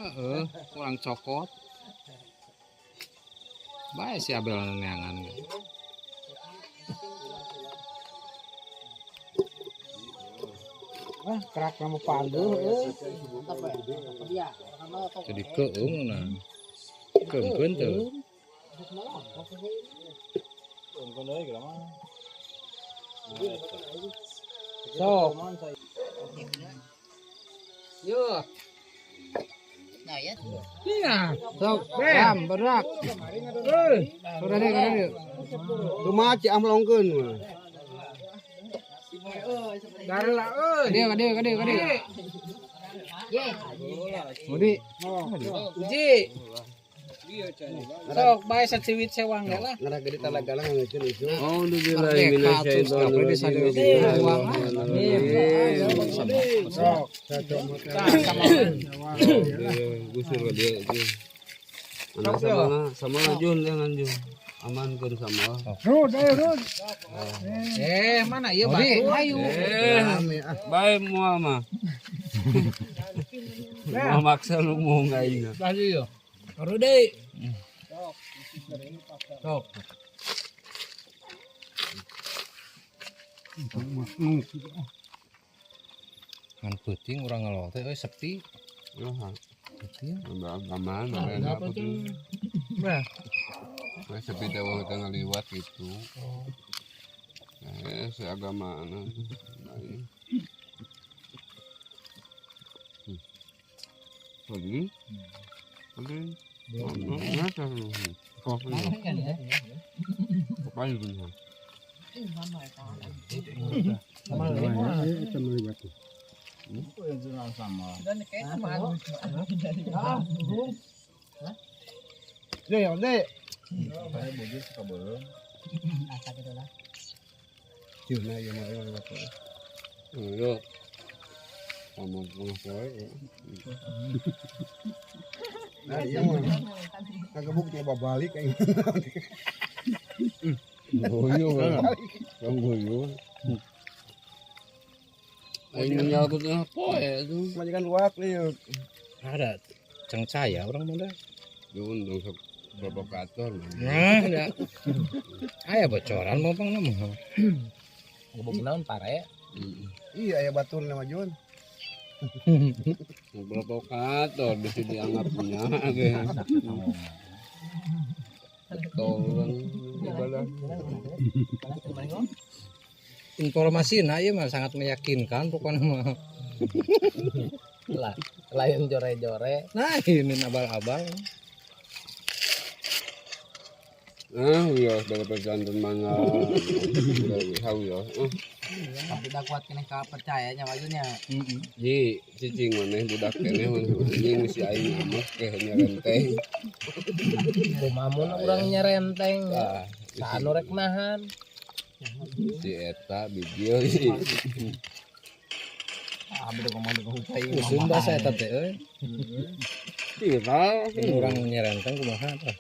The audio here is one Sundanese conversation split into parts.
Heeh, kurang cokot. Bae si Abel neangan. Ah, kerak nama panggil euy. Jadi keung nah. Keungkeun teu. Sok. Yo. Nah ya. Iya, sok bam berak. Euy, sudah deh, sudah deh. Kumaha ci amlongkeun mah. Darela euy. Kadieu, kadieu, kadieu, kadieu. Ye. Mudi. Uji. Sok bae saciwit sewang ge lah. Ngarah gede talagalang ngeukeun isu. Oh, billahi Merdeka bisa Sok. Tah sama. Gusur ke dia itu. Anak sama sama Jun jangan Jun. Amankeun sama. Rud, ayo Rud. Eh, mana ieu batu? Ayo. Bae moal mah. Moal maksa lu mau aing. Lanjut yo. Rudi. Sok. Ngan peuting urang ngelol teh euy sepi. Peuting. Aman, aman apa tuh? Nah, Sepi teh wong teh ngaliwat gitu. Seagamaan. Lagi? Lagi? Deh, deh. Nah, ieu mah ieu mah. Iya. Sama tengah poe. Nah, ieu mah. Kagebuk coba balik aing. Goyo. Kang goyo. Aing nyalkut tengah poe tuh. Majikan luak liuk. Ada cengcaya orang muda. Jun dong sok provokator. Nah, ada. Aya bocoran mau pang mah. Gebuk naon pare. Iya, aya batur nama Jun. Provokator bisa dianggap punya ge. Betul ibadah. Informasi nah ieu mah sangat meyakinkan pokoknya mah. Lah, lain jore-jore. Nah, ini abal-abal. Ah, iya, dari pesantren mana? Tahu ya. Tapi dah kuat keneh ka percayanya wajunya. Ji, cicing maneh budak keneh anjing si aing amek keh nyerenteng. Kumaha mun urang nyerenteng. Ah, Saanu rek nahan. si eta bijil si. Ah, beda ngomong dengan upaya. Usum bahasa eta teh euy. Viral, Urang nyerenteng kumaha tah.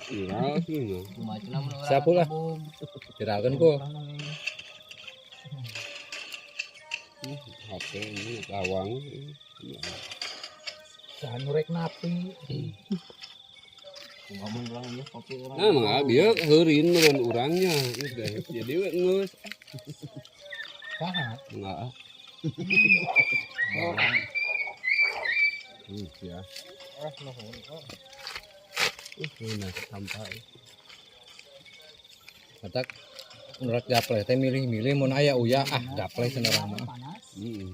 viral sih. Kumaha cenah mun urang Siapa lah? kebum. Viralkeun ku. HP ini lawang. Saanu rek napi. Kumaha mun urang ieu kopi urang. Nah, mah bieu heurin meureun urangnya udah. Jadi we geus. Saha? Enggak. Ya. Nah, sampai. Matak menurut gaple teh milih-milih mun aya uya ah gaple cenah urang mah. Heeh.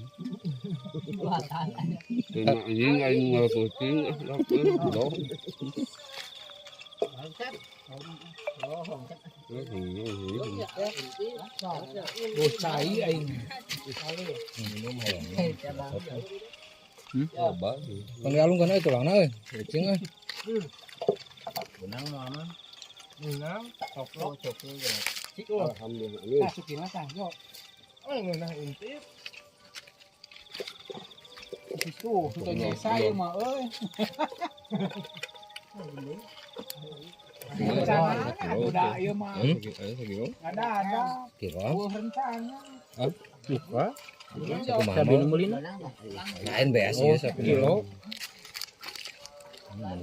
Terima anjing aing ngalakutin ah dong. Oh, cai aing. Minum hayang. Loba. Kan dialungkeun euy tulangna euy. Cing euy. Benang mah mah. Menang, coplok. Coklo. Cik lo. Alhamdulillah. Amin. Tah sukina tah yo. Oh, ngeunah intip. Itu, itu nyesa ieu mah euy. Rencana udah ieu mah. Ayo Ada ada. kilo. Eueuh rencana. Buka. Sakumaha mah. Lain beas ieu sakilo.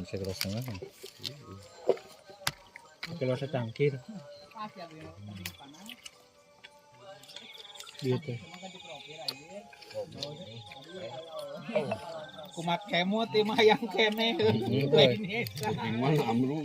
Sekilo setengah. Kilo secangkir. Gitu. Kumat kemot mah yang kene. Hmm, Lain eta. Gimana amru?